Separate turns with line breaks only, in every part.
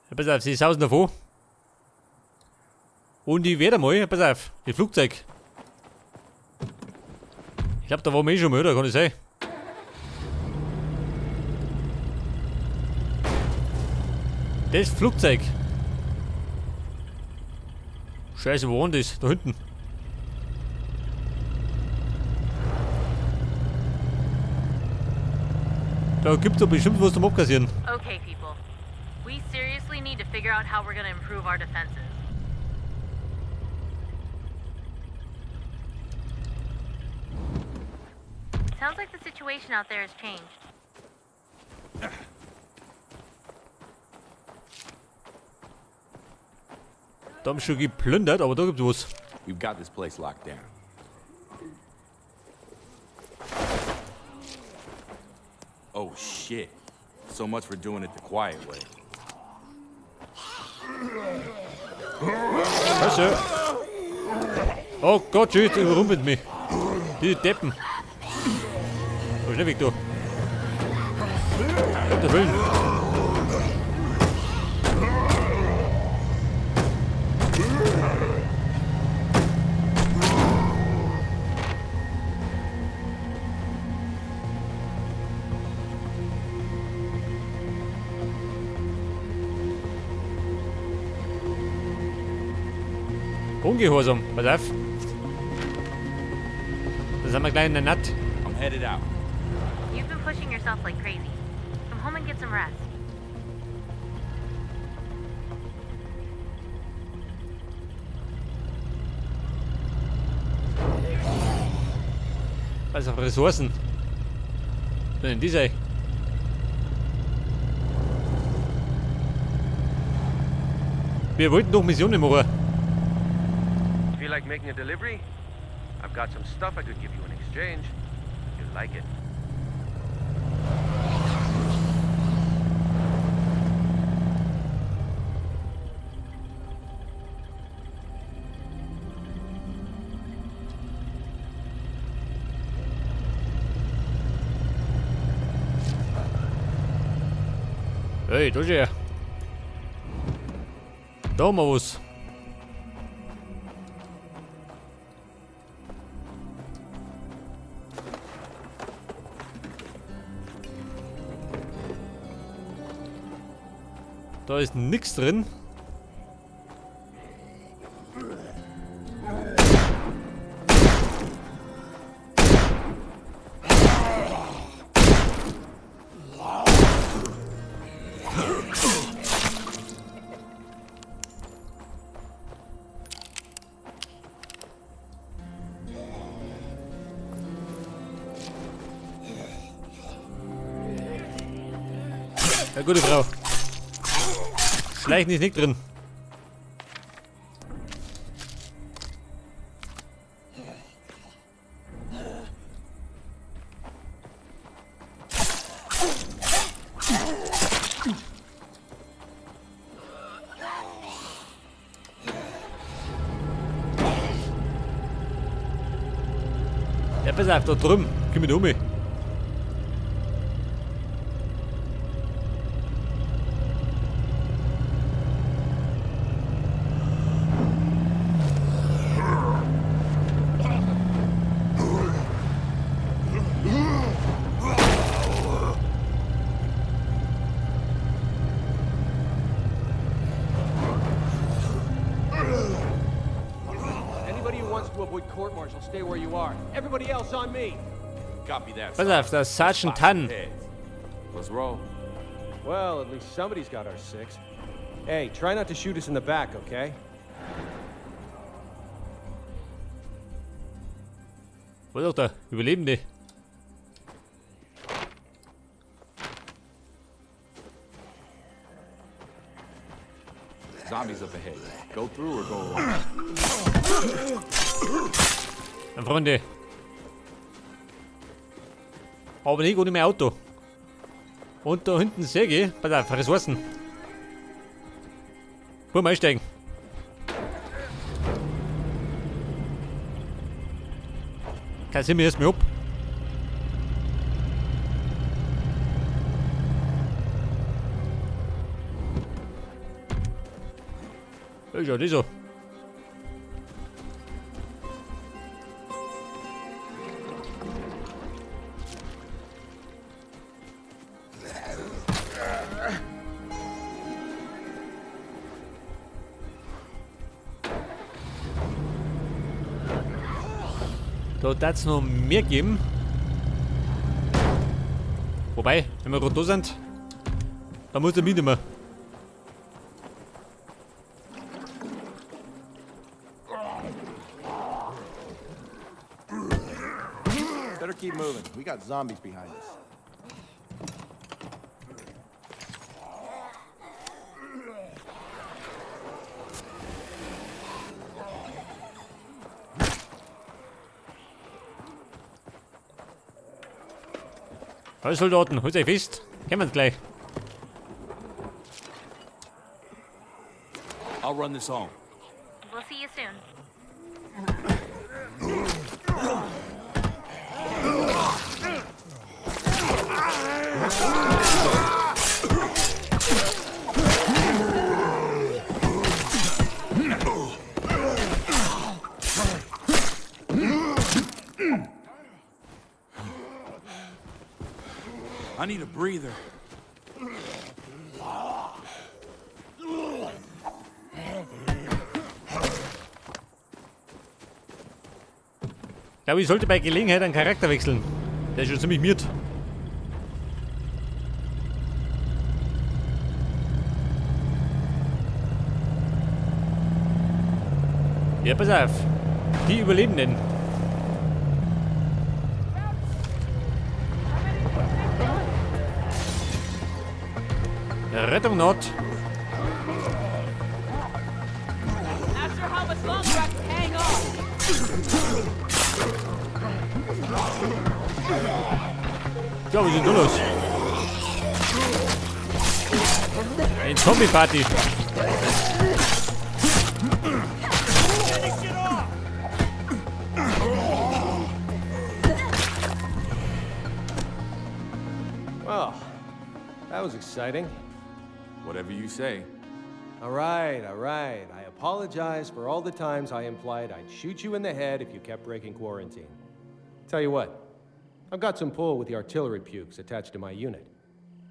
Ja, pass auf, sie sausen davon. Und ich werde mal, pass auf, das Flugzeug. Ich glaube, da waren wir eh schon mal, oder? Kann ich sein? Das Flugzeug. Scheiße, wo war denn das? Da hinten. Da gibt's doch bestimmt was zum Abkassieren.
Okay, people. We seriously need to figure out how we're gonna improve our defenses. Sounds like the situation out there has changed.
Da haben sie schon geplündert, aber da gibt's was.
We've got this place locked down. Oh shit. So much for doing it the quiet way.
Scheiße. Oh Gott, shit, überrumpelt mich. Die Deppen. So, schnell weg, du. Gottes Willen. Ungehorsam, pass auf. Da sind wir gleich in der Naht.
I'm headed out.
You've been pushing yourself like crazy. Come home and get some rest.
Also Ressourcen. Was denn die sei? Wir wollten doch Missionen machen.
Feel like making a delivery? I've got some stuff I could give you in exchange. You'll like it.
Hey, da ist er. Da haben wir was. Da ist nix drin. Ja, gute Frau. Schleichen ist nicht drin. Ja, pass auf, da drüben. Komm mit um.
Anybody who wants to avoid court-martial, stay where you are. Everybody else on me.
Copy that.
Pass auf, das Sergeant Tan.
Let's roll.
Well, at least somebody's got our six. Hey, try not to shoot us in the back, okay?
Wo ist auch der Überlebende?
Zombies up ahead. Go through or go around.
Dann, Freunde. Aber nicht ohne mein Auto. Und da hinten sehe ich, pass auf, Ressourcen. Wollen wir einsteigen? Kassieren wir erstmal ab. Ist ja das so. Da darf es noch mehr geben. Wobei, wenn wir gerade da sind, dann muss der mit immer.
Better keep moving. We got zombies behind us.
Hallo Soldaten, holt euch fest. Kommen wir gleich.
I'll run this home.
We'll see you soon.
I need a breather.
Ich glaube, ich sollte bei Gelegenheit einen Charakter wechseln. Der ist schon ziemlich miert. Ja, pass auf. Die Überlebenden. Rettung Not.
Not sure how much longer I can hang on.
Ja, was ist denn da los? Eine Zombie-Party.
Well, that was exciting.
Whatever you say.
All right, all right. I apologize for all the times I implied I'd shoot you in the head if you kept breaking quarantine. Tell you what, I've got some pull with the artillery pukes attached to my unit.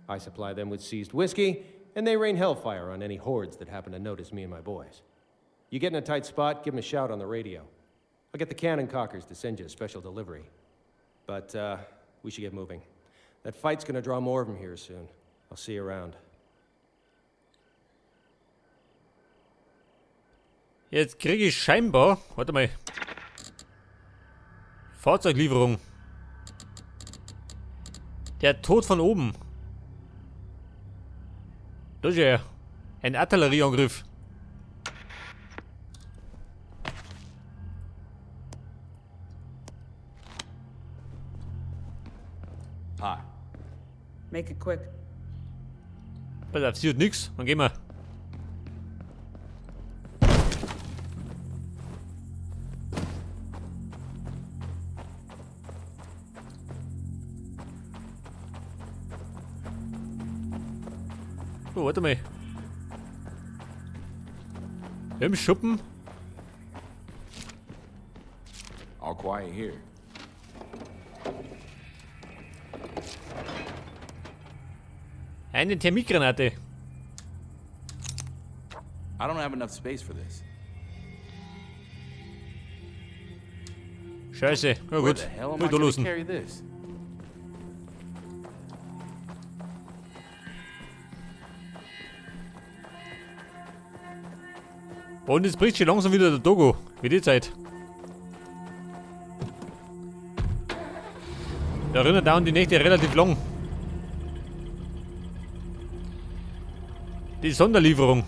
I supply them with seized whiskey, and they rain hellfire on any hordes that happen to notice me and my boys. You get in a tight spot, give them a shout on the radio. I'll get the cannon cockers to send you a special delivery. But, we should get moving. That fight's gonna draw more of them here soon. I'll see you around.
Jetzt krieg ich scheinbar, warte mal, Fahrzeuglieferung. Der Tod von oben. Das ist ja ein Artillerieangriff.
Hi.
Make it quick.
Pass auf, sie hat nix, dann gehen wir. Oh, warte mal. Im Schuppen.
All quiet here.
Eine Thermitgranate.
I don't have enough space for this.
Scheiße. Na
Where
gut.
the hell am
Muss
I
ich da
gonna
losen.
carry this?
Und jetzt bricht schon langsam wieder der Togo. Wie die Zeit. Da erinnert dauern die Nächte relativ lang. Die Sonderlieferung.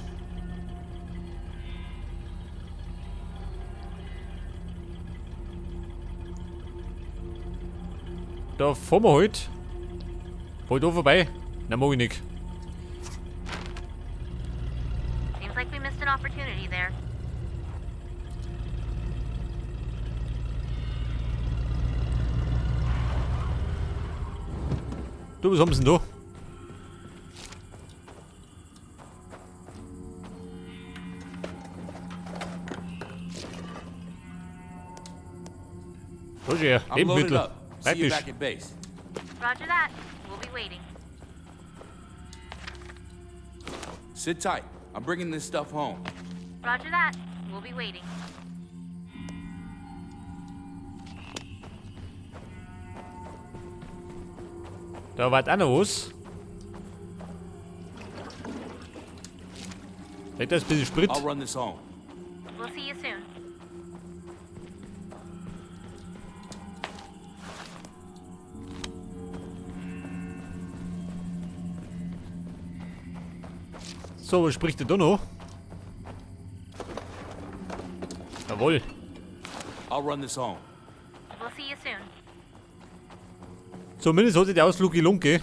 Da fahren wir halt. Fahr ich da vorbei? Na, mag ich nicht.
Seems like we missed an opportunity there.
Du, was haben sie denn da? Da schau her,
I'm loaded
Lebensmittel.
up. See you
Praktisch.
back at base.
Roger that. We'll be waiting.
Sit tight. I'm bringing this stuff home.
Roger that. We'll be waiting.
Da war auch noch was. Vielleicht da ist ein bisschen Sprit.
I'll run this home.
We'll see you soon.
So, was spricht der da noch? Jawohl.
I'll run this home.
We'll see you soon.
Zumindest hat sich der Ausflug gelohnt, gell?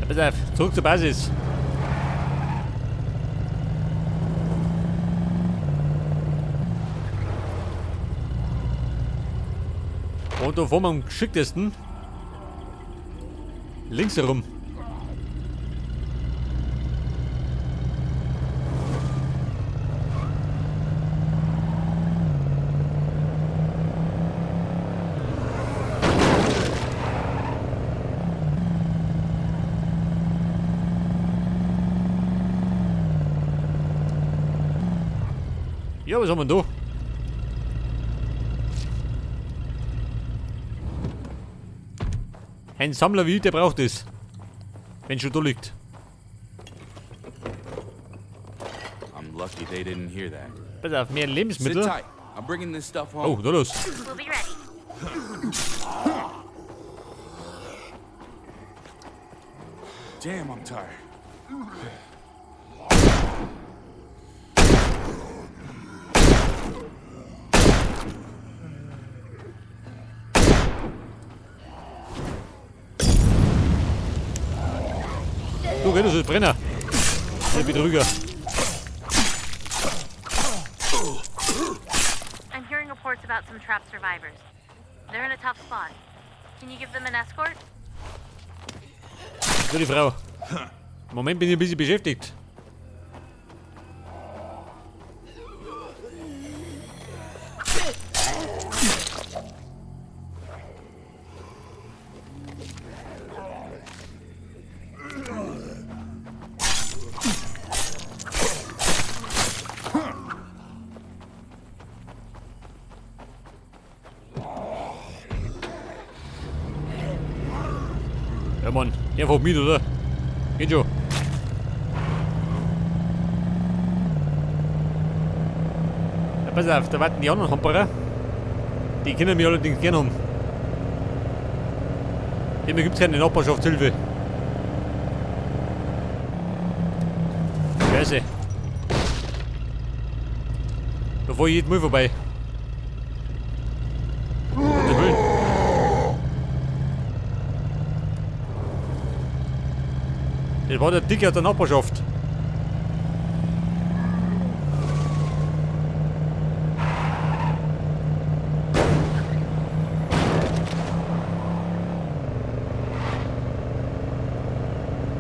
Ja, pass auf, zurück zur Basis. Und da fahren wir am geschicktesten links herum. Ja, was haben wir denn da? Ein Sammler wie ich, der braucht es. Wenn schon da liegt.
I'm lucky they didn't hear that.
Pass auf, mehr
Sit
Lebensmittel.
tight. I'm bringing this stuff
Oh,
home.
da los.
We'll be ready.
Damn, I'm tired.
Du, geh, das ist Brenner. Der Betrüger.
I'm hearing reports about some trapped survivors. They're in a tough spot. Can you give them an escort?
So, die Frau. Im Moment bin ich ein bisschen beschäftigt. Ja, Mann, einfach mit, oder? Geht schon. Ja, pass auf, da warten die anderen Hamperer. Die können mich allerdings gern haben. Dem gibt's keine Nachbarschaftshilfe. Scheiße. Da fahr ich jedes Mal vorbei. Das war der Dicke aus der Nachbarschaft.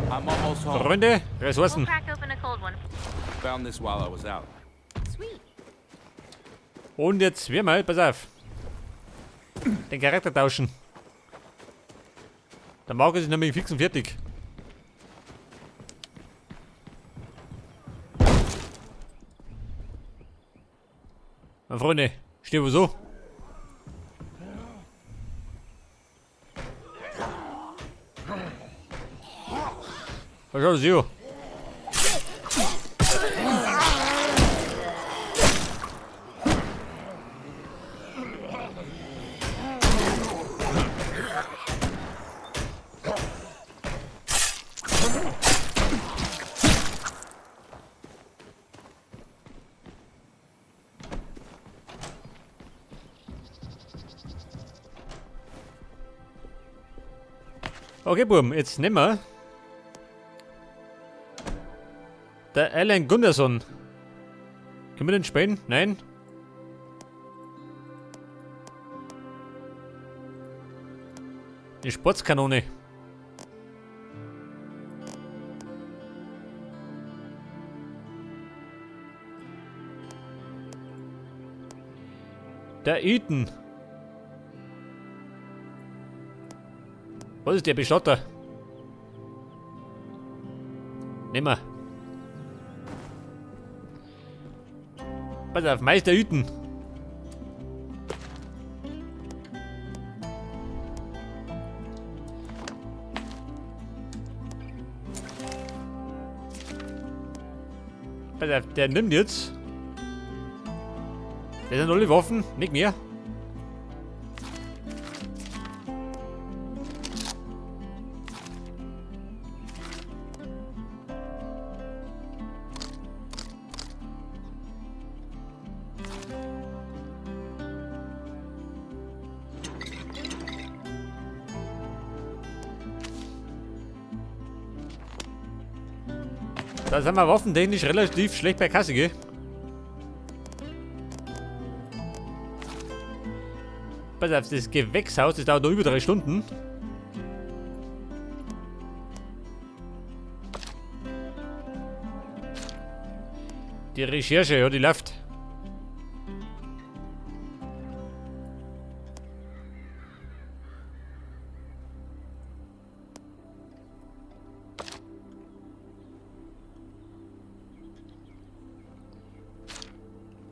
I'm almost home.
Freunde, Ressourcen.
We'll crack open a cold one.
Found this while I was out.
Sweet.
Und jetzt wir mal, pass auf. Den Charakter tauschen. Der Markus ist nämlich fix und fertig. Meine Freunde, steht wohl so. Was schaut das hier? Okay, Buben, jetzt nehmen wir der Alan Gunderson. Können wir den spielen? Nein? Die Sportskanone. Der Ethan. Was ist der Bestatter? Nehmen wir. Pass auf, Meister Ethan. Pass auf, der nimmt jetzt. Das sind alle Waffen, nicht mehr. Da sind wir waffentechnisch relativ schlecht bei Kasse, gell? Pass auf, das Gewächshaus, das dauert noch über 3 Stunden. Die Recherche, ja, die läuft.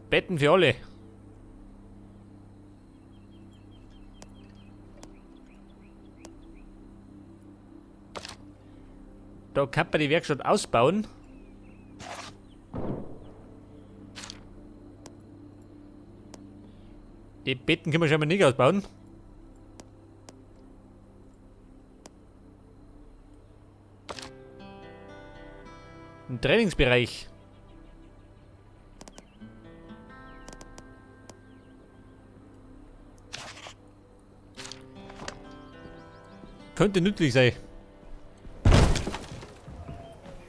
Betten für alle. Da kann man die Werkstatt ausbauen. Die Betten können wir scheinbar nicht ausbauen. Ein Trainingsbereich. Könnte nützlich sein.